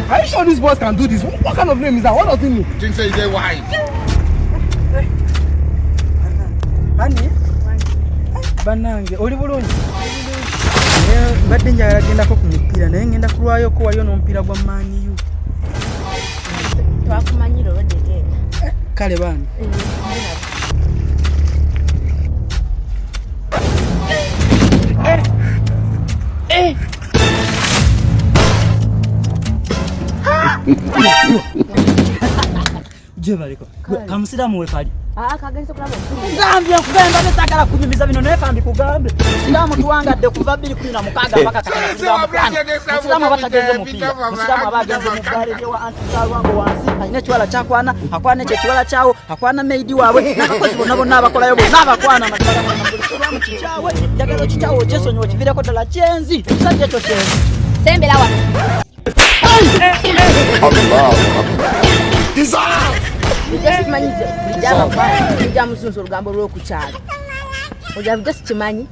Are you sure these boys can do this? What kind of name is that? What does it mean? Think say they wise. Ani? Banange oli bulungi? Mbadde njagala gendako ku mupiira naye ngenda kulwayoko waliyo n'omupiira gwa Man U. Twakumanyira olwedde genda. Kale bambi. Gyebaleko kamusiraamu wekali. Ah, kagenze kulaba omupiira. Gambye nkugamba mbadde saagala kunyumiza bino naye kambi kugambe. Musiraamu tuwangadde kuva 2016 mpaka kati mukwano. Musiraamu aba tagenze mupiira. Musiraamu aba agenze mu bbaala eryewa anti Zalwango wansi alina ekiwala kyakwana akwana ekyo ekiwala kyawo akwana maidi waabwe n'abakozi bonna bonna abakolayo bonna abakwana. Musiraamu kikyawe njagala okikyawe okyesonyiwa okiviireko ddala kyenzi ekisajja ekyo kyenzi. Sembera wano. Bulijjo sikimanyi bulijjo abakwana bulijjo amuzunza olugambo lw'oku kyalo. Oja bulijjo sikimanyi.